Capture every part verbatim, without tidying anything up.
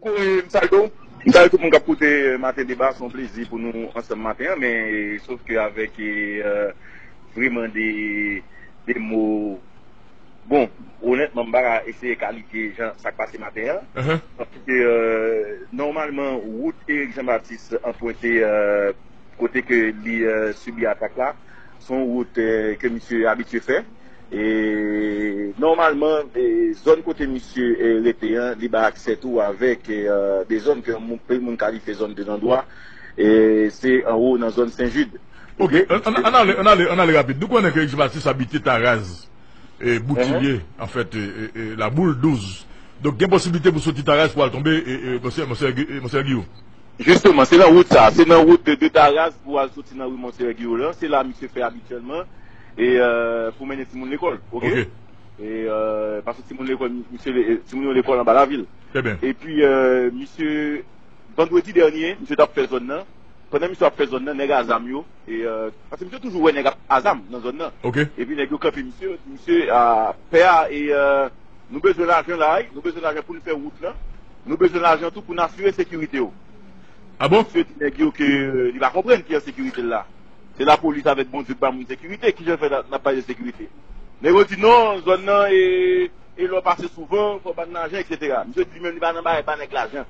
Wi, m salye w. M salye tout moun k ap koute Maten Deba. Se yon plezi pou nou ansanm maten an, men sof ke avèk e, e, vreman de, de mo. Bon, onètman, m pa ka eseye kalifye jan sa k pase maten an. Paske, e, nòmalman, wout Eric Jean Baptiste anprente, e, kote ke li, e, sibi atak la, se yon wout, e, ke misye abitye fè. E nòmalman, e, zòn kote misye, e, rete an, li bay aksè tou avèk, e, de zòn ke moun, anpil moun kalifye zòn de nandwa. E se anwo nan zòn Sen Jid. Ok, an, an, an ale, an ale, an ale rapid. Nou konnen ke Eric Jean Baptiste abite Taraz, e, Boutilye, anfèt, e, e, e, Laboul douz. Donk, gen posiblite pou soti Taraz pou al tonbe, e, e, Monseyè, Monseyè Gi-, e, Monseyè Giyou. Jisteman, se nan wout sa, se nan wout de, de Taraz pou al soti nan ri Monseyè Giyou la, se la misye fè abityèlman, e, e, pou mennen timoun lekòl, ok? Ok. E, e, paske timoun lekòl, misye, e, timoun yo lekòl anba lavil. Trè byen. Epi, e, misye, vandredi dènye, misye t ap fè zòn nan. Pandan misye ap fè zòn nan, nèg a zam yo, e, e, paske misye toujou wè nèg ap a zam nan zòn nan. Ok. Epi nèg yo kanpe misye, yo di misye, a, pè a, e, e, nou bezwen lajan la, wi, nou bezwen lajan pou n fè wout lan. Nou bezwen lajan tou pou n asire sekirite w. Ah bon? Misye di nèg yo ke, e, li pa konprann ki an sekirite l la. Se lapolis avèk Bondye k ba moun sekirite. Kijan fè n ap, n ap pale de sekirite? Nèg yo di non, zòn nan, e, e lè w pase souvan, fò w ban n lajan, etsetera. Misye di li menm li pa nan bagay ba nèg lajan.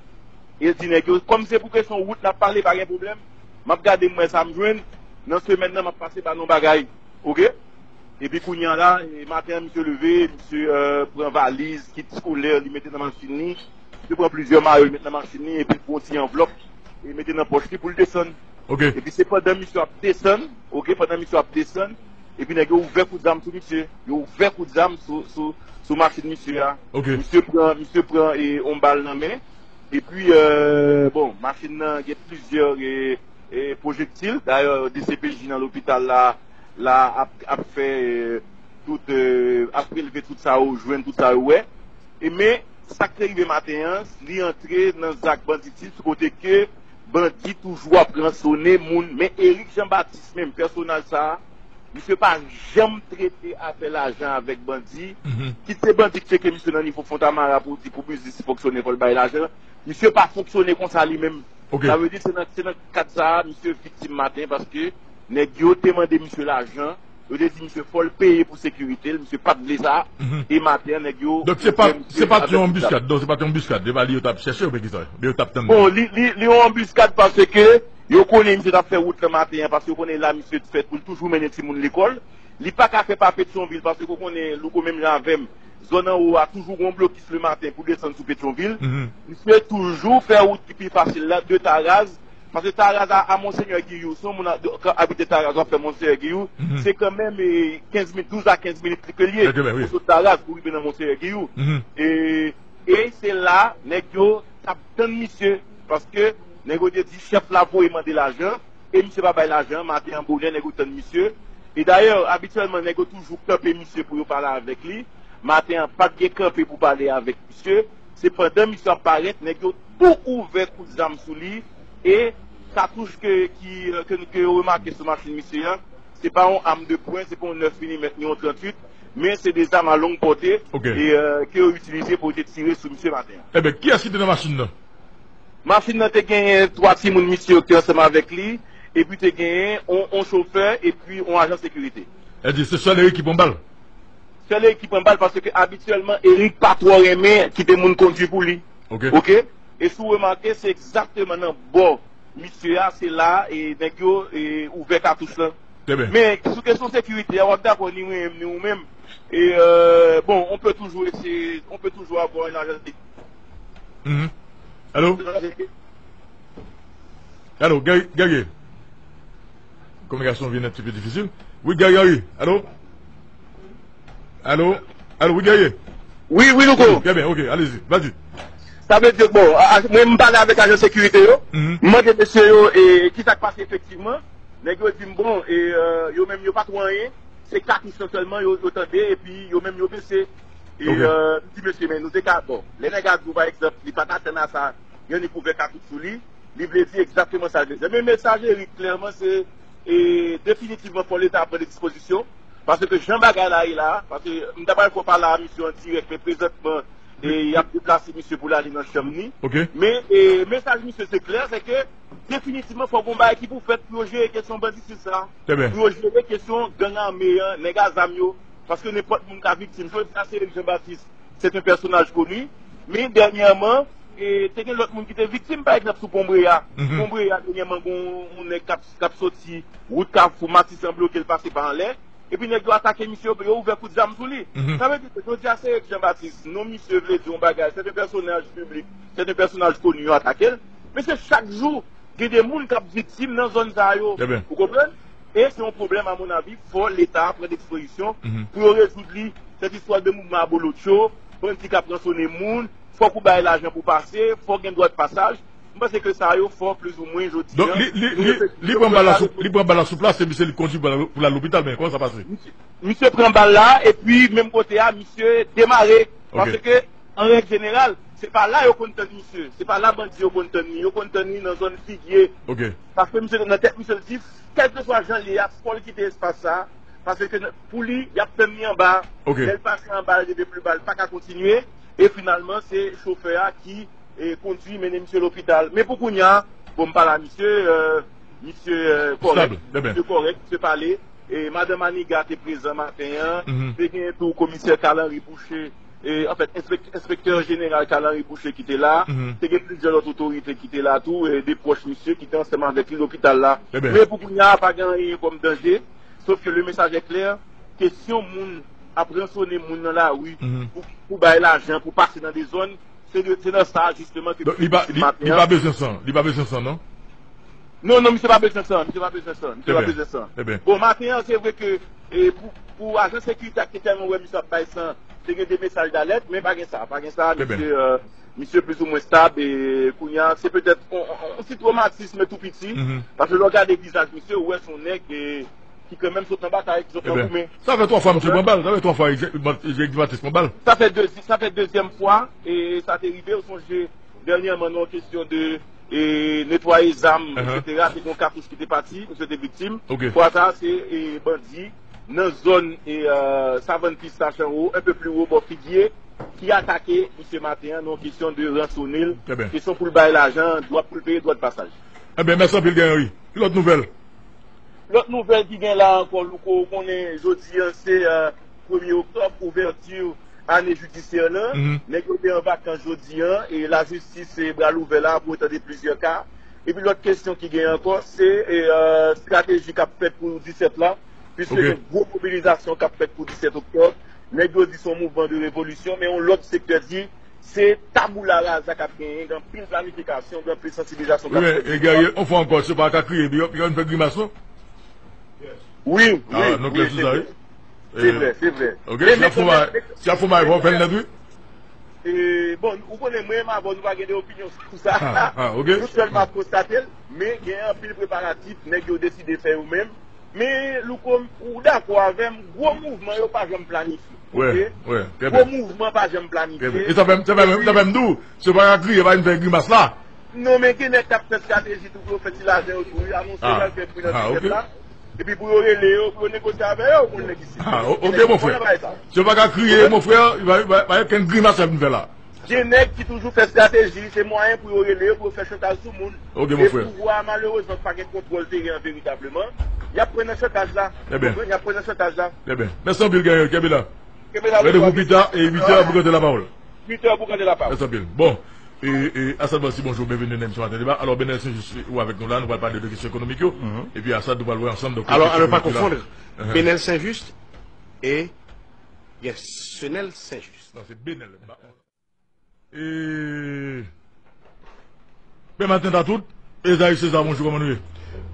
E l di nèg yo, kòm se pou kesyon wout n ap pale, pa gen pwoblèm. M ap gade m wè sa m jwenn. Nan semèn nan, m ap pase ba nou bagay. Ok? Epi kounye a la, e, maten an, misye leve, misye, e, pran valiz, kit eskolè, li mete nan machin li. Misye pran plizyè mayo, li mete nan machin li, epi l pran yon ti anvlòp, e mete nan pòch li pou l desann. Ok. Epi se pandan misye ap desann, ok, pandan misye ap desann, epi nèg yo ouvè kout zam sou misye. Yo ouvè kout zam sou, sou, sou machin misye a. Ok. Misye pran, misye pran, e, yon bal nan men. Epi, e, bon, machin nan gen plizyè, e, e, pwojektil. Dayè, D C P J nan lopital la, la ap, ap fè, e, tout, e, ap prelve tout sa yo jwenn, tout sa yo wè. E men, sa k te rive maten an, li antre nan zak banditis, kote ke bandi toujou ap ransonnen moun. Men Eric Jean Baptiste menm, pèsonaj sa a, misye pa janm trete afè lajan avèk bandi. Kit se bandi k tcheke misye nan nivo Fontamara pou di pou biznis li fonksyone, fò l bay lajan. Misye pa fonksyone konsa li menm. Ok. Sa vle di se nan, se nan kad sa a, misye viktim maten, paske nèg yo te mande misye lajan. Yo te di misye fò l peye pou sekirite l, misye pa t vle sa. E maten an, nèg yo... Donk, se pa, se pa t yon anbiskad, donk, se pa t yon anbiskad, se pa li yo t ap chèche oubyen kisa? Oubyen yo t ap tann li? Bon, li, li, li yon anbiskad paske yo konnen misye t ap fè wout lan maten an, paske yo konnen la misye t fèt pou l toujou mennen timoun lekòl. Li pa ka fè pa Petyonvil, paske ou konnen, Louko, menm jan avè m, zòn anwo a toujou gon blokis lematen pou desann sou Petyonvil. Misye toujou fè wout ki pi fasil la, de Taraz, paske Taraz a, a Monseyè Giyou, si yon moun a, k abite Taraz, w ap fè Monseyè Giyou, se kanmenm, e, kenz minit, douz a kenz minit ke l ye, pou sot Taraz, pou rive nan Monseyè Giyou. E, e se la, nèg yo t ap tann misye, paske nèg yo te di chèf la voye mande lajan, e misye pa bay lajan, maten an bonè, nèg yo tann misye. E dayè, abityèlman, nèg yo toujou kanpe misye pou yo pale avèk li. Maten an, pa t gen kanpe pou pale avèk misye. Se pandan misye ap parèt, nèg yo tou ouvè kout zam sou li. E katouch ke, ki, ke, ke yo remake sou machin misye an, se pa yon arme de poing, se pa yon nèf milimèt ni yon tranntuit, men se de zam a long pòte, e, e, ke yo itilize pou yo te tire sou misye maten an. Ebyen, kiyès ki te nan machin nan? Machin nan te genyen twa timoun misye yo ki te ansanm avèk li, epi te genyen on, on chofè, epi on ajan sekirite. Sa vle di se sèl Eric ki pran bal? Sèl Eric ki pran bal, paske abityèlman, Eric pa twò renmen kite moun kondui pou li. Ok. Ok? E si w remake, se egzakteman nan bò misye a, se la, e nèg yo, e, ouvè katouch lan. Trè byen. Men, sou kesyon sekirite a, w ap dakò ni mwen menm, ni ou menm. E, euh, bon, on peut toujours essayer, on peut toujours avoir un agent de... Mhm. Allô? Allô, Guerrier? Guerrier? Kominikasyon vin un petit peu difficile. Oui, Guerrier, Guerrier. Allô? Allô? Allô, oui, Guerrier? Oui, oui, Louko. Très bien, ok, allez-y, vas-y. Sa vle di, bon, a, a, mwen, m pale avèk ajan sekirite yo. Mhm. M mande mesye yo, e, ki sa k pase efektivman. Nèg yo di m, bon, e, euh, yo menm, yo pa t wè anyen. Se katouch lan sèlman yo, yo tande, epi yo menm, yo bese. E, ok, euh, m di, mesye, men nou te ka, bon, lè nèg la di w, pa egzanp, li pa t atann a sa, gen nèg ouvè katouch sou li, li vle di egzakteman sa l vle di. Men mesaj Eric, klèman, se, e, definitivman, fò Leta pran de dispozisyon. Paske jan bagay la ye la, paske m ta pral fè w pale a misye an dirèk, men prezantman, e y ap deplase misye pou l ale nan chanm li. Men e, mesaj misye se klè, se ke definitivman fòk gon bagay ki pou fèt pou yo jere kesyon banditis sa. Pou yo jere kesyon gang ame an, nèg a zam yo. Paske nenpòt moun ka viktim. Jodi a se Eric Jean Baptiste, se te yon pèsonaj koni. Men dènyèman, e, te gen lòt moun ki te viktim, pa egzanp, sou Pon Breya. Pon Breya, dènyèman, gon yon nèg k ap, k ap soti wout Kafou Matisan bloke l pase pa anlè. Epi nèg yo atake misye, yo ouvè kout zam sou li. Sa vle di ke jodi a se Eric Jean Baptiste. Non misye vle di yon bagay. Se te pèsonaj piblik, se te pèsonaj koni, yo atake l. Men se chak jou, gen de moun k ap viktim nan zòn sa yo. Ou konprann? E se yon pwoblèm, amonavi, fò Leta pran dispozisyon pou yo rezoud li. Sèt istwa de mouvman abolotcho, bandi k ap ransonnen moun, fòk ou bay lajan pou pase, fòk gen dwa de pasaj. M panse ke sa yo fò plizoumwen jodi an. Donk, li, li, li, li pran bal la sou, li pran bal la sou plas, epi se li k kondui pou l al lopital, men kòman sa pase? Misye, misye pran bal la, epi menm kote a, misye demare. Paske, an règ jeneral, se pa la yo konn tann misye. Se pa la bandi yo konn tann li. Yo konn tann li nan zòn Figye. Paske misye, nan tèt misye, l di, kèlkeswa jan l ye a, fò l kite espas sa a. Paske pou li, y ap tann li anba. Lè l pase anba, l rive pli ba, l pa ka kontinye. E finalman, se chofè a ki e, kondui mennen misye lopital. Men pou kounye a, bon, m pale a misye, e, misye, e, kòrèk, misye kòrèk, misye pale. E, madan Maniga te prezan maten an. Te gen tou komisè Carl Henry Boucher, e, anfèt, enspek-, enspektè jeneral Carl Henry Boucher ki te la. Te gen plizyè lòt otorite ki te la tou, e, de pwòch misye ki te ansanm avèk li lopital la. Men pou kounye a, pa gen anyen kòm danje. Sof ke le mesaj è klè, kesyon moun ap ransonnen moun nan lari pou, pou bay lajan, pou pase nan de zòn, Se de, se nan sa, jisteman, ke... Donk, li pa, li, li pa bezwen san. Li pa bezwen san, non? Non, non, misye pa bezwen san. Misye pa bezwen san. Misye pa bezwen san. Bon, maten an, se vre ke, e, pou, pou ajan sekirite a ki te tèlman wè misye ap bay san, te gen de mesaj dalèt, men pa gen sa. Pa gen sa, misye, e, misye plizoumwen stab, e kounye a, se petèt yon, yon, yon ti twomatism tou piti, paske lè w gade vizaj misye, ou wè se yon nèg, e, ki kanmenm sot nan batay, ki sot nan goumen. Sa fè twa fwa misye pran bal, sa fè twa fwa Eric Jean Baptiste pran bal. Sa fè de, sa fè dezyèm fwa, e sa te rive, ou sonje, dènyèman, nan yon kesyon de, e, netwaye zam, etsetera, te gen yon katouch ki te pati, misye te viktim. Fwa sa, se, e, bandi, nan zòn, e, e, Savann Pistach anwo, enpe pli wo, bò Figye, ki atake misye maten an, nan yon kesyon de ransone l, kesyon pou l bay lajan, dwa pou l peye dwa de pasaj. Ebyen, mèsi anpil, Guy Henry. Ki lòt nouvèl? Lòt nouvèl ki gen la ankò, Louko, ou konnen jodi an se, e, premye oktòb, ouvèti ane jidisyè lan. Nèg yo te an vakans jodi an, e lajistis se bra louvè la pou yo tande plizyè ka. Epi lòt kesyon ki gen ankò, se, e, e, estrateji k ap fèt pou disèt la, piske gen gwo mobilizasyon k ap fèt pou disèt oktòb. Nèg yo di se yon mouvman de revolisyon, men yon lòt sektè di se taboula raza k ap genyen, gen anpil planifikasyon, gen anpil sansibilizasyon k ap fèt. Wi, men, e, Guerrier, yon fwa ankò, se pa ka kriye, epi yo, yo vin fè grimas, non? Wi, wi, wi, se vre. Se vre, se vre. Ok, si y ap fè mal, si y ap fè mal, fò fè l nèt, wi. E, bon, ou konnen mwen, m avè w, nou pa gen de opinyon sou sa. Nou sèlman ap konstate l, men gen anpil preparatif, nèg yo deside fè yo menm. Men, Louko, ou dakò avè m, gwo mouvman yo pa janm planifye. Wi, wi, trè byen. Gwo mouvman pa janm planifye. Trè byen. E sa fè m, sa fè m, sa fè m di w, se pa ka kriye, pa vin fè grimas la. Non, men gen nèg k ap fè estrateji tou pou yo fè ti lajan yo tou, wi, anonse y al fè pri nan disèt la. Epi pou yo rele yo, pou yo negosye avè yo, ou konn nèg isit. Ah, o-, ok, mon frè. Se pa ka kriye, mon frè, pa, pa, pa gen okenn grimas y ap vin fè la. Gen nèg ki toujou fè estrateji, se mwayen pou yo rele yo, pou yo fè chantaj sou moun. Ok, mon frè. E pouvwa a, malerezman, pa gen kontwòl teren an veritableman. Y ap pran nan chantaj la. Trè byen. Ou konprann? Y ap pran nan chantaj la. Trè byen. Mèsi anpil, Guerrier. Kenbe la. Kenbe la, Randevou pita, e uit è pou kante lapawòl. Uit è pou kante lapawòl. Mèsi anpil. Bon. E, e, Assad Blancy, bonjou, byenveni nan emisyon Maten Deba. Alò, Benel Saint-Just, ou avèk nou la, nou pral pale de kesyon ekonomik yo. Epi Assad, nou pral wè ansanm, donk, alò, a ne pa konfonn, Benel Saint-Just e, yes, Senel Saint-Just. Non, se Benel. E, Pè Maten Tatout, Esaïe César, bonjou, kòman nou ye?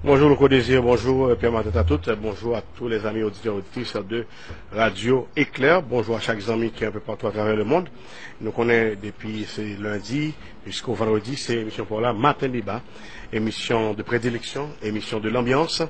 Bonjour, Louko Désir, bonjour, euh, Pierre Martin Tatout, bonjour à tous les amis auditeurs et auditrices de Radio Éclair, bonjour à chaque zanmi qui est un peu partout à travers le monde. Nou konnen depi se lendi jiska vandredi, se emisyon pa w la, Maten Deba, émission de prédilection, émission de l'ambiance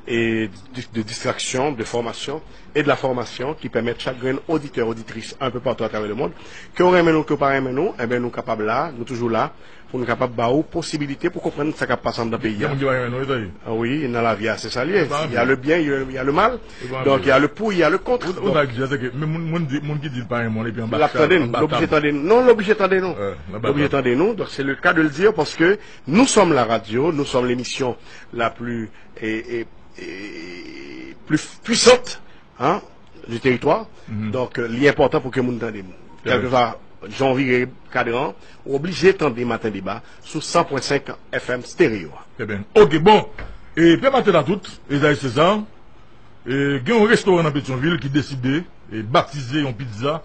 et de, de distraction, de formation et de la formation qui permet chak grenn oditè, oditris un peu partout à travers le monde, ke w renmen nou, ke w pa renmen nou, enben nou kapab la, nou toujou la pou n kapab ba ou posibilite pou konprann sa k ap pase anndan peyi a. Gen moun ki pa renmen non, wi, sa ye. Ah wi, nan lavi a, se sa l ye. Il y a le bien, il y a le mal. Donc, il y a le pour, il y a le contre. Ou ta egzajere, men moun, moun di, moun ki di l pa renmen, epi anba l ap tande n, l oblije tande n. Non, l oblije tande nou. L oblije tande nou. Donc, c'est le cas de le dire parce que nous sommes la radio, nous sommes l'émission la plus, et, et, et plus puissante, hein, du territoire. Donk, euh, li enpòtan pou ke moun tande m. Kèlkeswa jan w vire kadran, ou oblije tande Maten Deba sou san pwen senk F M Stereo. Trè byen. Ok, bon. E Pè Maten a tout, Ezayi Seza, e, gen yon restoran nan Petyonvil ki deside e batize yon pizza,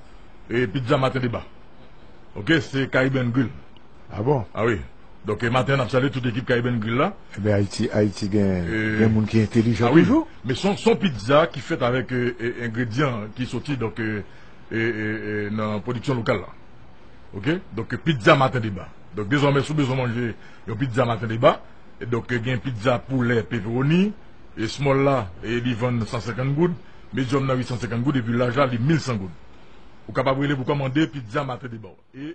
e, Pizza Maten Deba. Ok, se Caribbean Grill. Ah bon? Ah wi. Donk, e maten an, n ap salye tout ekip Caribbean Grill la. Ebyen, Ayiti, Ayiti gen, gen moun ki entelijan toujou. Ah wi. Men se yon, se yon pizza ki fèt avèk, e, e, engredyan ki soti, donk, e, e, e, e, nan pwodiksyon lokal la. Ok? Donk, e, pizza Maten Deba. Donk, dezòmè, si w bezwen manje yon pizza Maten Deba, e donk, e, gen pizza poulè pepperoni, e small la, e li vann san senkant goud, medium nan uit san senkant goud, epi large la, li mil san goud. Ou kapab rele pou kòmande pizza Maten Deba. E